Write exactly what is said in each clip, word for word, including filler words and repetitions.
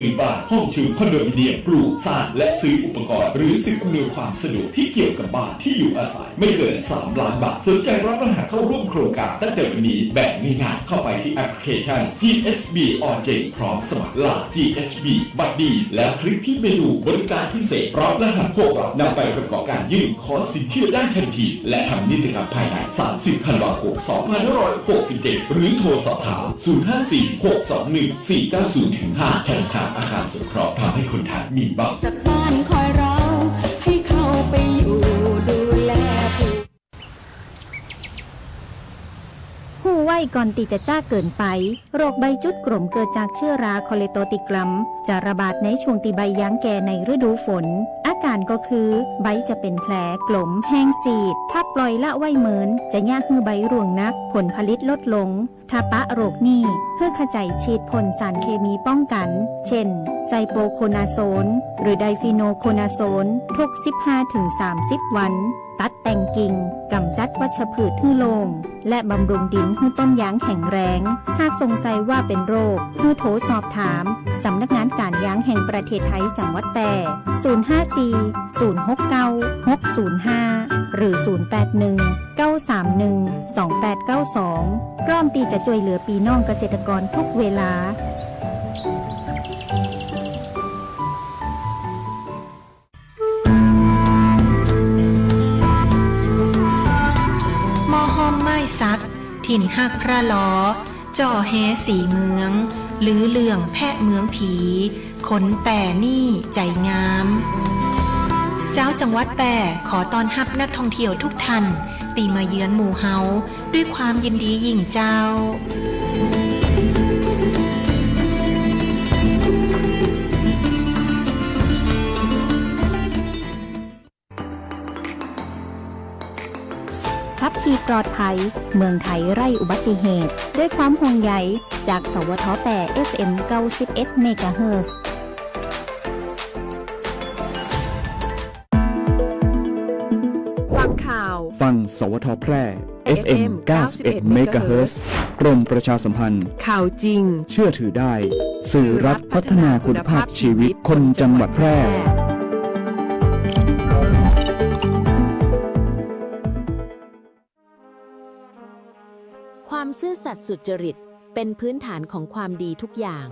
ซื้อบ้าน ห้องชุด คอนโดมิเนียม ปลูก สร้าง และซื้ออุปกรณ์ หรือสิ่งอำนวยความสะดวกที่เกี่ยวกับบ้านที่อยู่อาศัย ไม่เกิน สามล้านบาท สนใจรับรหัสเข้าร่วมโครงการตั้งแต่วันนี้ แบบง่ายๆ เข้าไปที่แอปพลิเคชัน จี เอส บี ออนเจน พร้อมสมัคร ไลน์ จี เอส บี บัตรดี แล้วคลิกที่เมนูบริการพิเศษ รับรหัส หก หลัก นำไปประกอบการยื่นขอสินเชื่อได้ทันที และทำนิติกรรมภายใน สามสิบธันวาคม สองพันห้าร้อยหกสิบเจ็ด หรือโทรสอบถาม ศูนย์ห้าสี่ หกสองหนึ่ง สี่เก้าศูนย์ ถึง ห้า ธนาคารอาคารสงเคราะห์ ทำให้คนไทยมีบ้าน สักบ้านคอยเรา ให้เข้าไปอยู่ดูแลผู้ ฮู้ไว้ก่อนตี้จะจ๊าเกินไป โรคใบจุดกลมเกิดจากเชื้อราคอเลโตติกลัม จะระบาดในช่วงตี้ใบยางแก่ในฤดูฝน อาการก็คือ ใบจะเป๋นแผล กลม แห้งซีด ถ้าปล่อยละไว้เมิน จะเยียะหื้อใบร่วงหนัก ผลผลิตลดลง ถ้าปะโรคนี้ หื้อขะใจ๋ฉีดพ่นสารเคมีป้องกั๋น เช่น ไซโปรโคนาโซน หรือไดฟีโนโคนาโซน ทุก สิบห้าถึงสามสิบวัน ตัดแต่งกิ่ง ก๋ำจัดวัชพืชหื้อโล่ง และบำรุงดินหื้อต้นยางแข็งแรง หากสงสัยว่าเป๋นโรค หื้อโทรสอบถาม สำนักงานก๋านยางแห่งประเทศไทย จังหวัดแป้ ศูนย์ห้าสี่ ศูนย์หกเก้า หกศูนย์ห้า หรือ ศูนย์แปดหนึ่ง เก้าสามหนึ่ง สองแปดเก้าสอง พร้อมตี้จะจ้วยเหลือปี้น้องเกษตรกรทุกเวลา หม้อห้อมไม้สัก ถิ่นฮักพระลอ จ่อแฮสีเมือง ลือเลื่องแพะเมืองผี คนแป้นี่ใจ๋งาม เจ๊าจังหวัดแป้ ขอต้อนฮับนักท่องเที่ยวทุกท่าน ตี้มาเยือนหมู่เฮา ด้วยความยินดียิ่งเจ้า ขับขี่ปลอดภัย เมืองไทยไร้อุบัติเหตุ ด้วยความห่วงใย จาก สวท แป้ เอฟเอ็ม เก้าสิบเอ็ด เมกะเฮิรตซ์ ฟังข่าว ฟัง สวท แพร่ เอฟเอ็ม เก้าสิบเอ็ด เมกะเฮิรตซ์ กรมประชาสัมพันธ์ ข่าวจริง เชื่อถือได้ สื่อรัฐพัฒนาคุณภาพชีวิตคนจังหวัดแพร่ ความซื่อสัตย์สุจริตเป็นพื้นฐานของความดีทุกอย่าง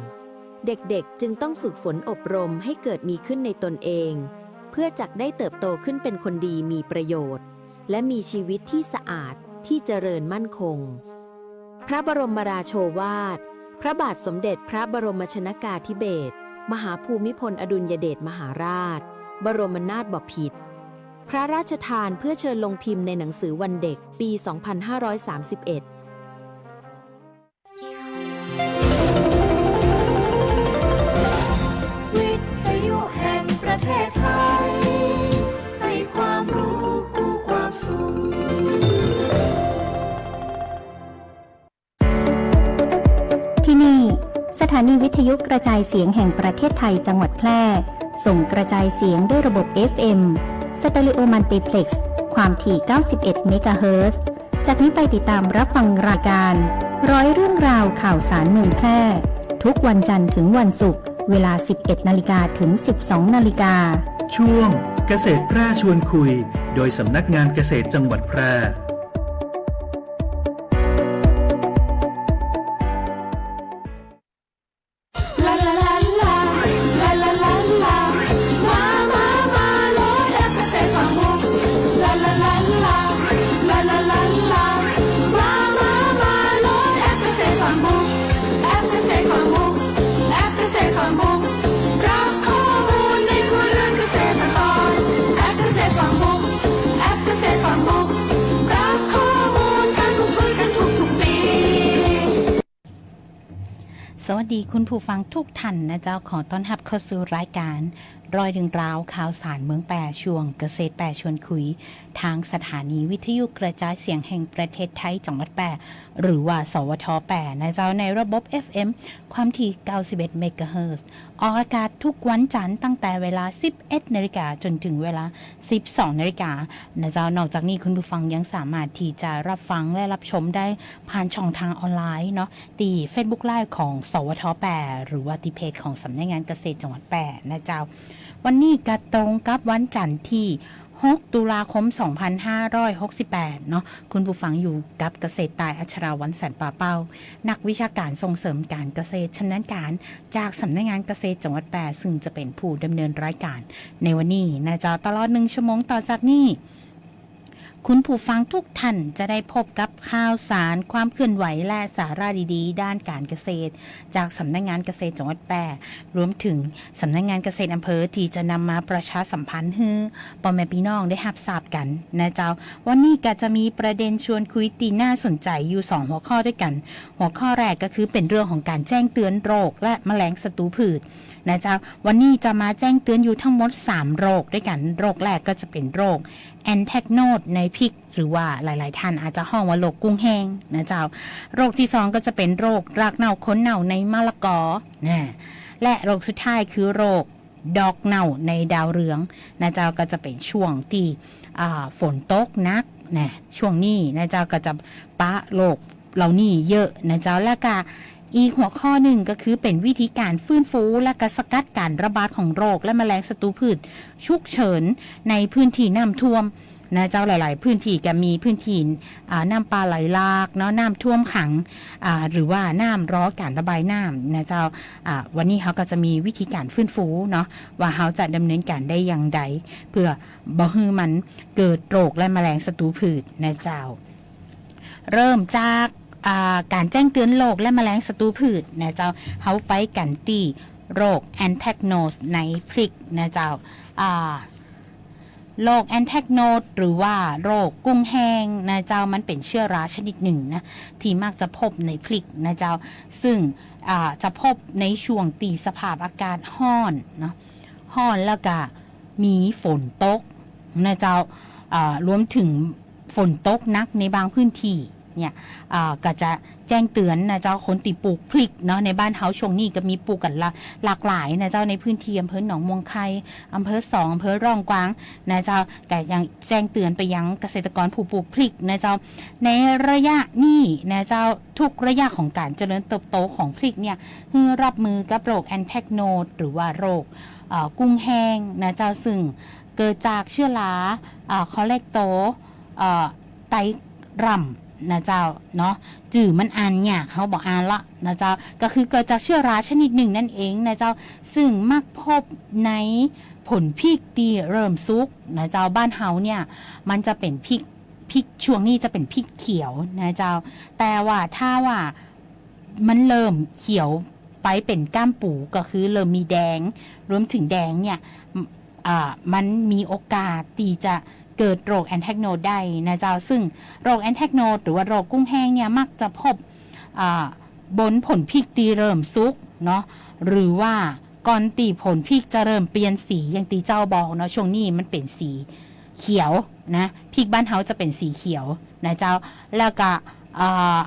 เด็กๆ จึงต้องฝึกฝนอบรมให้เกิดมีขึ้นในตนเอง เพื่อจักได้เติบโตขึ้นเป็นคนดีมีประโยชน์ และมีชีวิตที่สะอาด ที่เจริญมั่นคง พระบรมราโชวาท พระบาทสมเด็จพระบรมชนกาธิเบศร มหาภูมิพลอดุลยเดชมหาราช บรมนาถบพิตร พระราชทานเพื่อเชิญลงพิมพ์ในหนังสือวันเด็ก ปี สองพันห้าร้อยสามสิบเอ็ด วิทยุแห่งประเทศไทย ให้ความรู้กู้ความสุข ที่นี่ สถานีวิทยุกระจายเสียงแห่งประเทศไทยจังหวัดแพร่ ส่งกระจายเสียงด้วยระบบ เอฟเอ็ม สเตอริโอมัลติเพล็กซ์ ความถี่ เก้าสิบเอ็ด เมกะเฮิรตซ์ จากนี้ไปติดตามรับฟังรายการ ร้อยเรื่องราวข่าวสารเมืองแพร่ ทุกวันจันทร์ถึงวันศุกร์ เวลา สิบเอ็ดนาฬิกา ถึง สิบสองนาฬิกา ช่วงเกษตรแพร่ชวนคุย โดยสำนักงานเกษตรจังหวัดแพร่ สวัสดีคุณผู้ฟังทุกท่านนะเจ้า ขอต้อนฮับเข้าสู่รายการ ร้อยเรื่องราวข่าวสารเมืองแป้ ช่วงเกษตรแป้ชวนคุย ทางสถานีวิทยุกระจายเสียงแห่งประเทศไทยจังหวัดแป้ หรือว่า สวท แป้ นะเจ้า ในระบบ เอฟเอ็ม ความถี่ เก้าสิบเอ็ด เมกะเฮิรตซ์ ออกอากาศทุกวันจันทร์ตั้งแต่เวลา สิบเอ็ดนาฬิกา จนถึงเวลา สิบสองนาฬิกา นะเจ้า นอกจากนี้คุณผู้ฟังยังสามารถที่จะรับฟังและรับชมได้ผ่านช่องทางออนไลน์เนาะ ตี้เฟซบุ๊กไลฟ์ของ สวท แป้ หรือว่าตี้เพจของสำนักงานเกษตรจังหวัดแป้ นะเจ้า วันนี้ก็ตรงกับวันจันทร์ตี้ หก ตุลาคม สองพันห้าร้อยหกสิบแปด เนาะ คุณผู้ฟังอยู่กับเกษตรตายอัชราวัลย์ สันป่าเป้า นักวิชาการส่งเสริมการเกษตรชำนาญการ จากสำนักงานเกษตรจังหวัดแป้ ซึ่งจะเป็นผู้ดำเนินรายการในวันนี้ นะเจ้า ตลอดหนึ่งชั่วโมงต่อจากนี้ คุณผู้ฟังทุกท่านจะได้พบกับข่าวสาร ความเคลื่อนไหว และสาระดีๆ ด้านการเกษตร จากสำนักงานเกษตรจังหวัดแป้ รวมถึงสำนักงานเกษตรอำเภอตี้จะนำมาประชาสัมพันธ์หื้อป้อแม่ปี้น้องได้ฮับทราบกั๋น นะเจ้า วันนี้ก็จะมีประเด็นชวนคุยตี้น่าสนใจอยู่สองหัวข้อด้วยกั๋น หัวข้อแรกก็คือเป็นเรื่องของการแจ้งเตือนโรคและแมลงศัตรูพืช นะเจ้า วันนี้จะมาแจ้งเตือนอยู่ทั้งหมดสามโรคด้วยกั๋น โรคแรกก็จะเป็นโรค แอนแทรกโนสในพริก หรือว่าหลายๆ ท่านอาจจะฮ้องว่าโรคกุ้งแห้ง นะเจ้า โรคตี้สองก็จะเป็นโรครากเน่าโคนเน่าในมะละกอ นะ และโรคสุดท้ายคือโรคดอกเน่าในดาวเรือง นะเจ้า ก็จะเป็นช่วงตี้ อ่า ฝนตกหนัก นะ ช่วงนี้ นะเจ้า ก็จะปะโรคเหล่านี้เยอะ นะเจ้า แล้วก็อีกหัวข้อหนึ่งก็คือเป็นวิธีการฟื้นฟูและก็สกัดการระบาดของโรคและแมลงศัตรูพืช ฉุกเฉินในพื้นที่น้ำท่วม นะเจ้า หลายๆ พื้นที่ก็มีพื้นที่ อ่า น้ำป่าไหลหลากเนาะ น้ำท่วมขัง อ่า หรือว่าน้ำรอการระบายน้ำ นะเจ้า อ่า วันนี้เฮาก็จะมีวิธีการฟื้นฟูเนาะ ว่าเฮาจะดำเนินการได้อย่างใด เพื่อบ่หื้อมันเกิดโรคและแมลงศัตรูพืช นะเจ้า เริ่มจาก อ่า การแจ้งเตือนโรคและแมลงศัตรูพืช นะเจ้า เฮาไปกั๋นตี้โรค แอนแทรกโนสในพริก นะเจ้า อ่า โรค แอนแทรกโนส หรือว่าโรคกุ้งแห้ง นะเจ้า มันเป็นเชื้อราชนิดหนึ่งนะ ตี้มักจะพบในพริก นะเจ้า ซึ่ง อ่า จะพบในช่วงตี้สภาพอากาศฮ้อนเนาะ ฮ้อนแล้วก็มีฝนตก นะเจ้า อ่า รวมถึงฝนตกหนักในบางพื้นที่เนี่ย อ่า ก็จะแจ้งเตือน นะเจ้า คนตี้ปลูกพริกเนาะ ในบ้านเฮาช่วงนี้ก็มีปลูกกั๋นละ หลากหลาย นะเจ้า ในพื้นที่อำเภอหนองม่วงไค อำเภอสอง อำเภอร่องกวาง นะเจ้า ก็ยังแจ้งเตือนไปยังเกษตรกรผู้ปลูกพริก นะเจ้า ในระยะนี้ นะเจ้า ทุกระยะของการเจริญเติบโตของพริกเนี่ย หื้อรับมือกับโรค แอนแทรกโนส หรือว่าโรค เอ่อ กุ้งแห้ง นะเจ้า ซึ่งเกิดจากเชื้อรา เอ่อ คอเลกโต เอ่อ ไตรรัม นะเจ้า เนาะ จื้อมันอ่านยาก เฮาบ่อ่านละ นะเจ้า ก็คือเกิดจากเชื้อราชนิดหนึ่งนั่นเอง นะเจ้า ซึ่งมักพบในผลพริกตี้เริ่มสุก นะเจ้า บ้านเฮาเนี่ย มันจะเป็นพริก พริกช่วงนี้จะเป็นพริกเขียว นะเจ้า แต่ว่าถ้าว่ามันเริ่มเขียวไปเป็นก้ามปู ก็คือเริ่มมีแดง รวมถึงแดงเนี่ย อ่า มันมีโอกาสตี้จะเกิดโรค แอนแทรกโนส ได้ นะเจ้า ซึ่งโรค แอนแทรกโนส หรือว่าโรคกุ้งแห้งเนี่ย มักจะพบ อ่า บนผลพริกตี้เริ่มสุกเนาะ หรือว่าก่อนตี้ผลพริกจะเริ่มเปลี่ยนสี อย่างตี้เจ้าบอกเนาะ ช่วงนี้มันเป็นสีเขียวนะ พริกบ้านเฮาจะเป็นสีเขียว นะเจ้า แล้วก็ อ่า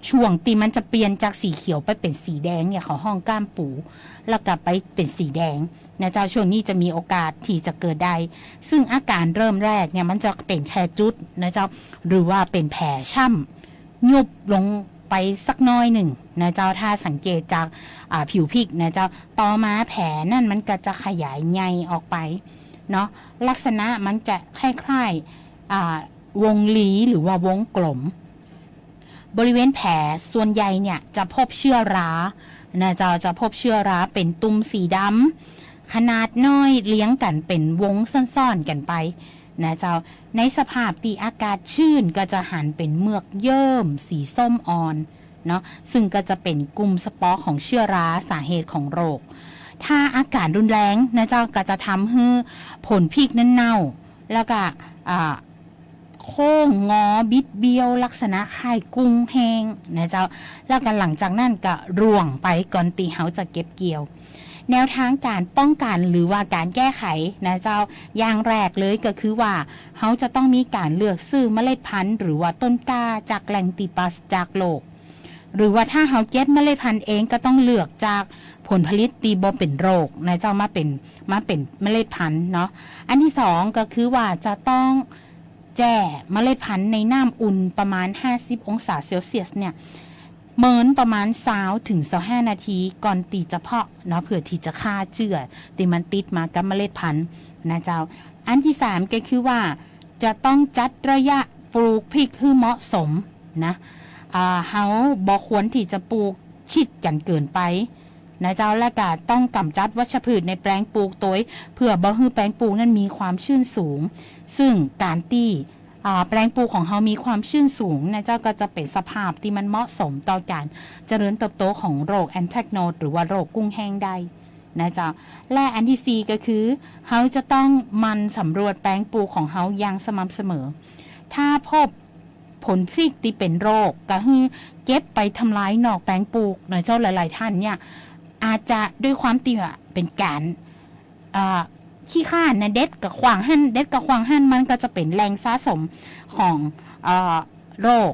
ช่วงตี้มันจะเปลี่ยนจากสีเขียวไปเป็นสีแดงเนี่ย เขาฮ้องก้ามปู แล้วก็ไปเป็นสีแดง นะเจ้า ช่วงนี้จะมีโอกาสตี้จะเกิดได้ ซึ่งอาการเริ่มแรกเนี่ย มันจะเป็นแค่จุด นะเจ้า หรือว่าเป็นแผลช้ำ ยุบลงไปสักน้อยหนึ่ง นะเจ้า ถ้าสังเกตจาก อ่า ผิวพริก นะเจ้า ต่อมาแผลนั่นมันก็จะขยายใหญ่ออกไปเนาะ ลักษณะมันจะคล้ายๆ อ่า วงรีหรือว่าวงกลม บริเวณแผลส่วนใหญ่เนี่ยจะพบเชื้อรา นะเจ้า จะพบเชื้อราเป็นตุ่มสีดำ ขนาดน้อยเรียงกั๋นเป็นวงซ้อนๆ กั๋นไป นะเจ้า ในสภาพตี้อากาศชื้นก็จะหันเป็นเมือกเยิ้มสีส้มอ่อนเนาะ ซึ่งก็จะเป็นกลุ่มเฉพาะของเชื้อราสาเหตุของโรค ถ้าอาการรุนแรง นะเจ้า ก็จะทำหื้อผลพริกนั้นเน่า แล้วก็ อ่า โค้งงอบิดเบี้ยวลักษณะคล้ายกุ้งแห้ง นะเจ้า แล้วก็หลังจากนั้นก็ร่วงไปก่อนตี้เฮาจะเก็บเกี่ยว แนวตางก๋านป้องกั๋นหรือว่าก๋านแก้ไขนะเจ้า อย่างแรกเลยก็คือว่า เฮาจะต้องมีก๋านเลือกซื้อเมล็ดพันธุ์หรือว่าต้นกล้าจากแหล่งตี้ปราศจากโรค หรือว่าถ้าเฮาเก็บเมล็ดพันธุ์เองก็ต้องเลือกจากผลผลิตตี้บ่เป๋นโรคนะเจ้า มาเป๋น มาเป๋นเมล็ดพันธุ์เนาะ อันตี้สองก็คือว่าจะต้องแจ้เมล็ดพันธุ์ในน้ำอุ่นประมาณห้าสิบองศาเซลเซียสเนี่ย เมินประมาณซาวเถิงซาวห้านาทีก่อนตี้จะเพาะเนาะ เปื้อตี้จะฆ่าเจื้อตี้มันติดมากับเมล็ดพันธุ์นะเจ้า อันตี้สามก็คือว่าจะต้องจัดระยะปลูกพริกหื้อเหมาะสมนะ อ่า เฮาบ่ควรตี้จะปลูกชิดกั๋นเกินไปนะเจ้า และก็ต้องก๋ำจัดวัชพืชในแปลงปลูกโตย เปื้อบ่หื้อแปลงปลูกนั้นมีความชื้นสูง ซึ่งก๋านตี้ อ่า แปลงปลูกของเฮามีความชื้นสูงนะเจ้า ก็จะเป๋นสภาพตี้มันเหมาะสมต่อก๋านเจริญเติบโตของโรคแอนแทรกโนสหรือว่าโรคกุ้งแห้งได้นะเจ้า และอันตี้สี่ก็คือ เฮาจะต้องหมั่นสำรวจแปลงปลูกของเฮาอย่างสม่ำเสมอ ถ้าพบผลพริกตี้เป๋นโรค ก็หื้อเก็บไปทำลายนอกแปลงปลูกนะเจ้า หลายๆ ต้านเนี่ย อาจจะด้วยความตี้ว่าเป๋นก๋าน เอ่อ ขี้คร้านนะ เด็ดกะขว้างหั้น เด็ดกะขว้างหั้น มันก็จะเป๋นแหล่งสะสมของ เอ่อ โรค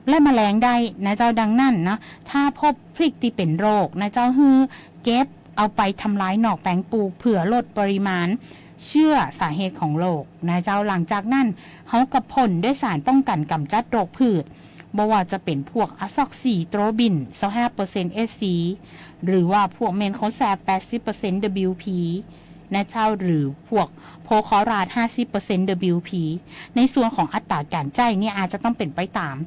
และแมลงได้นะเจ้า ดังนั้นเนาะ ถ้าพบพริกตี้เป๋นโรคนะเจ้า หื้อเก็บเอาไปทำลายนอกแปลงปลูก เปื้อลดปริมาณเจื้อสาเหตุของโรคนะเจ้า หลังจากนั้นเฮาก็พ่นด้วยสารป้องกั๋นก๋ำจัดโรคพืช บ่ว่าจะเป๋นพวกอะซอกซิโตรบิน ซาวห้าเปอร์เซ็นต์ เอสซี หรือว่าพวกเมนโคแซบ แปดสิบเปอร์เซ็นต์ ดับเบิลยูพี นะเจ้า หรือพวกโพคลอราด ห้าสิบเปอร์เซ็นต์ ดับเบิลยูพี ในส่วนของอัตราก๋านใจ๊เนี่ยอาจจะต้องเป๋นไปต๋าม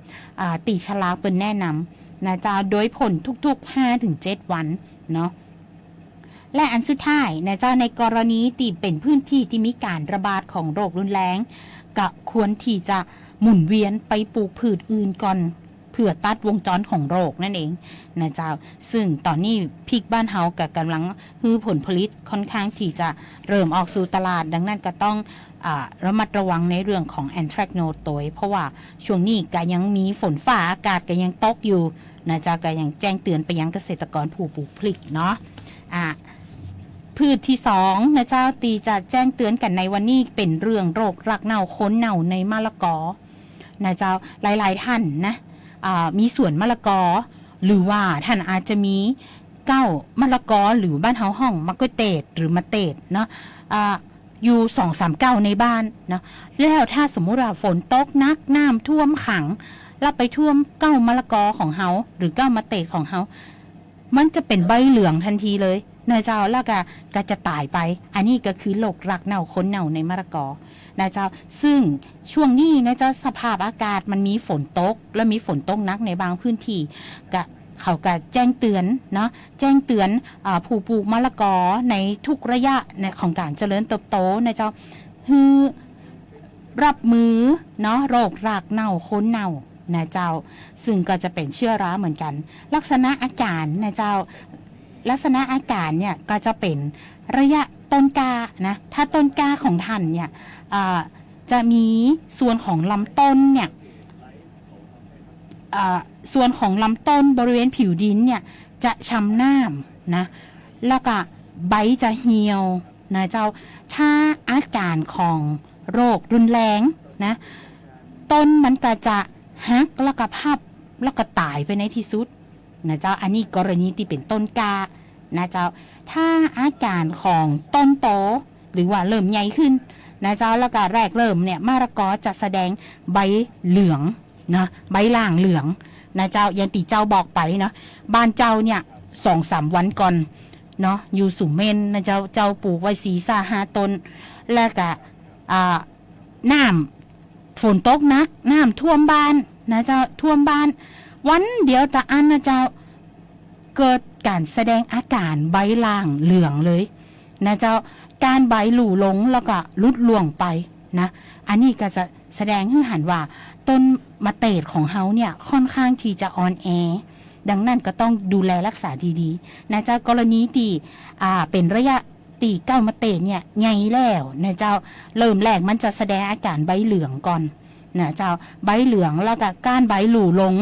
อ่า ตี้ฉลากเปิ้นแนะนำนะเจ้า โดยพ่นทุกๆ ห้าเถิงเจ็ดวันเนาะ และอันสุดท้ายนะเจ้า ในกรณีตี้เป๋นพื้นตี้ตี้มีก๋านระบาดของโรครุนแรง ก็ควรตี้จะหมุนเวียนไปปลูกพืชอื่นก่อน เปื้อตัดวงจรของโรคนั่นเองนะเจ้า ซึ่งต๋อนนี้พริกบ้านเฮาก็ก่ำลังหื้อผลผลิตค่อนข้างตี้จะเริ่มออกสู่ตลาด ดังนั้นก็ต้อง อ่า ระมัดระวังในเรื่องของแอนแทรกโนสโตย เพราะว่าช่วงนี้ก็ยังมีฝนฟ้าอากาศก็ยังตกอยู่นะเจ้า ก็ยังแจ้งเตือนไปยังเกษตรกรผู้ปลูกพริกเนาะ อ่า พืชตี้สองนะเจ้า ตี้จะแจ้งเตือนกั๋นในวันนี้เป๋นเรื่องโรครากเน่าโคนเน่าในมะละกอนะเจ้า หลายๆ ต้านนะ อ่า มีสวนมะละกอ หรือว่าต้านอาจจะมีเก๊ามะละกอ หรือบ้านเฮาฮ้องมะเขือเตดหรือมะเตดเนาะ อ่า อยู่สองสามเก๊าในบ้านเนาะ แล้วถ้าสมมุติว่าฝนตกหนัก น้ำท่วมขัง แล้วไปท่วมเก๊ามะละกอของเฮา หรือเก๊ามะเตดของเฮา มันจะเป๋นใบเหลืองทันทีเลยนะเจ้า แล้วก็ ก็จะต๋ายไป อันนี้ก็คือโรครากเน่าโคนเน่าในมะละกอนะเจ้า ซึ่งช่วงนี้นะเจ้า สภาพอากาศมันมีฝนตก และมีฝนตกหนักในบางพื้นตี้ ก็ เขาก็แจ้งเตือนเนาะ แจ้งเตือน อ่า ผู้ปลูกมะละกอในทุกระยะใน ของก๋านเจริญเติบโตนะเจ้า หื้อ รับมือเนาะ โรครากเน่าโคนเน่านะเจ้า ซึ่งก็จะเป๋นเจื้อราเหมือนกั๋น ลักษณะอาก๋านนะเจ้า ลักษณะอาก๋านเนี่ยก็จะเป๋นระยะต้นกล้านะ ถ้าต้นกล้าของต้านเนี่ย อ่า จะมีส่วนของลำต้นเนี่ย อ่า ส่วนของลำต้นบริเวณผิวดินเนี่ยจะฉ่ำน้ำนะ แล้วก็ใบจะเหี่ยวนะเจ้า ถ้าอาก๋านของโรครุนแรงนะ ต้นมันก็จะหักแล้วก็พับแล้วก็ต๋ายไปในตี้สุดนะเจ้า อันนี้กรณีตี้เป๋นต้นกล้านะเจ้า ถ้าอาก๋านของต้นโต หรือว่าเริ่มใหญ่ขึ้นนะเจ้า แล้วก็แรกเริ่มเนี่ย มะละกอจะแสดงใบเหลืองนะ ใบล่างเหลืองนะเจ้า อย่างตี้เจ้าบอกไปเนาะ บ้านเจ้าเนี่ยสองสามวันก่อนเนาะ อยู่สุเม่นนะเจ้า เจ้าปลูกไว้สี่ซาห้าต้น แล้วก็ อ่า น้ำฝนตกหนัก น้ำท่วมบ้านนะเจ้า ท่วมบ้าน วันเดียวตะอั้นนะเจ้า เกิดก๋านแสดงอาก๋านใบล่างเหลืองเลยนะเจ้า ก้านใบหลู่ลงแล้วก็หลุดร่วงไปนะ อันนี้ก็จะแสดงหื้อหันว่าต้นมะเตดของเฮาเนี่ยค่อนข้างตี้จะอ่อนแอ ดังนั้นก็ต้องดูแลรักษาดีๆ นะเจ้า กรณีตี้ อ่า เป๋นระยะตี้เก๊ามะเตดเนี่ยใหญ่แล้วนะเจ้า เริ่มแรกมันจะแสดงอาก๋านใบเหลืองก่อน นะเจ้า ใบเหลืองแล้วก็ก้านใบหลู่ลง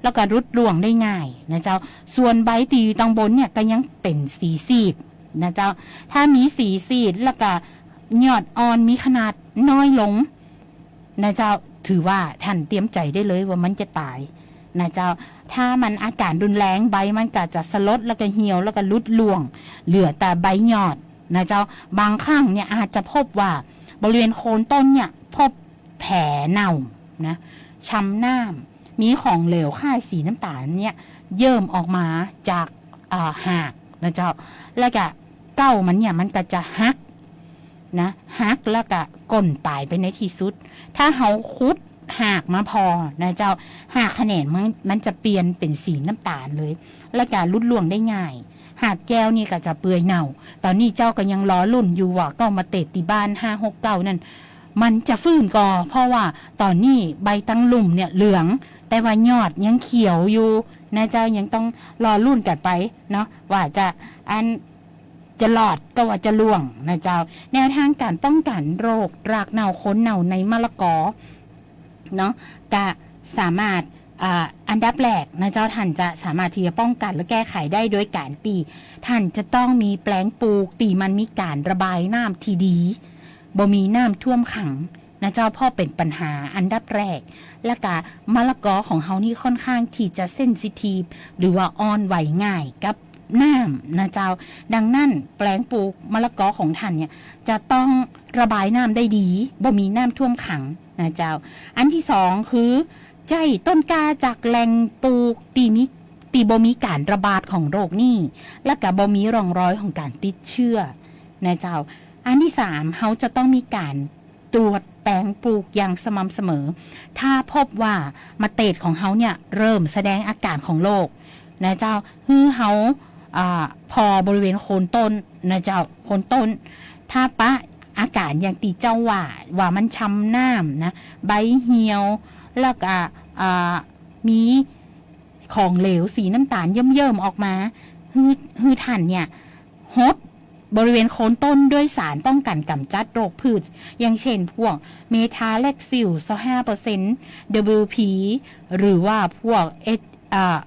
แล้วก็หลุดร่วงได้ง่ายนะเจ้า ส่วนใบตี้อยู่ตังบนเนี่ยก็ยังเป๋นสีซีด นะเจ้า ถ้ามีสีซีดแล้วก็ยอดอ่อนมีขนาดน้อยลงนะเจ้า ถือว่าท่านเตรียมใจ๋ได้เลยว่ามันจะต๋ายนะเจ้า ถ้ามันอาก๋านรุนแรง ใบมันก็จะสลดแล้วก็เหี่ยวแล้วก็หลุดร่วง เหลือแต่ใบยอดนะเจ้า บางครั้งเนี่ยอาจจะพบว่าบริเวณโคนต้นเนี่ยพบแผลเน่านะ ช้ำน้ำ มีของเหลวคล้ายสีน้ำต๋าลเนี่ยเยิ้มออกมาจาก อ่า หากนะเจ้า แล้วก็เก๊ามันเนี่ยมันก็จะหักนะ หักแล้วก็ก้นต๋ายไปในตี้สุด ถ้าเฮาขุดหากมาผ่อนะเจ้า หากแขนงมัน มันจะเปลี่ยนเป๋นสีน้ำต๋าลเลย แล้วก็หลุดร่วงได้ง่าย หากแก้วนี่ก็จะเปื่อยเน่า ต๋อนนี้เจ้าก็ยังรอลุ้นอยู่ว่าเก๊ามาเตดตี้บ้านห้าหกเก๊านั่น มันจะฟื้นก่อ เพราะว่าต๋อนนี้ใบตังลุ่มเนี่ยเหลือง แต่ว่ายอดยังเขียวอยู่นะเจ้า ยังต้องรอลุ้นกั๋นไปเนาะ ว่าจะอันจะรอดก็ว่าจะล่วงนะเจ้า แนวทางก๋านป้องกั๋นโรครากเน่าโคนเน่าในมะละกอเนาะ ก็สามารถ อ่า อันดับแรกนะเจ้า ท่านจะสามารถตี้จะป้องกั๋นและแก้ไขได้โดยก๋านตี้ ท่านจะต้องมีแปลงปลูกตี้มันมีก๋านระบายน้ำตี้ดี บ่มีน้ำท่วมขังนะเจ้า เพราะเป๋นปัญหาอันดับแรก และก็มะละกอของเฮานี่ค่อนข้างตี้จะเซนซิทีฟ หรือว่าอ่อนไหวง่ายกับน้ำนะเจ้า ดังนั้นแปลงปลูกมะละกอของท่านเนี่ยจะต้องระบายน้ำได้ดี บ่มีน้ำท่วมขังนะเจ้า อันตี้สองคือ ใจ๊ต้นกล้าจากแหล่งปลูกตี้มี ตี้บ่มีก๋านระบาดของโรคนี้ และก็บ่มีร่องรอยของก๋านติดเจื้อนะเจ้า อันตี้สาม เฮาจะต้องมีก๋านตรวจแปลงปลูกอย่างสม่ำเสมอ ถ้าพบว่าเมล็ดของเฮาเนี่ยเริ่มแสดงอาก๋านของโรคนะเจ้า หื้อเฮา อ่า ผ่อบริเวณโคนต้นนะเจ้า โคนต้น ถ้าปะอาก๋านอย่างตี้เจ้าว่า ว่ามันช้ำน้ำนะ ใบเหี่ยว แล้วก็ อ่า มีของเหลวสีน้ำต๋าลเยิ้มๆออกมา หื้อ หื้อท่านเนี่ยหดบริเวณโคนต้นด้วยสารป้องกั๋นก๋ำจัดโรคพืช อย่างเช่นพวกเมทาแล็กซิล ซาวห้าเปอร์เซ็นต์ ดับเบิลยูพี หรือว่าพวกเอท อ่า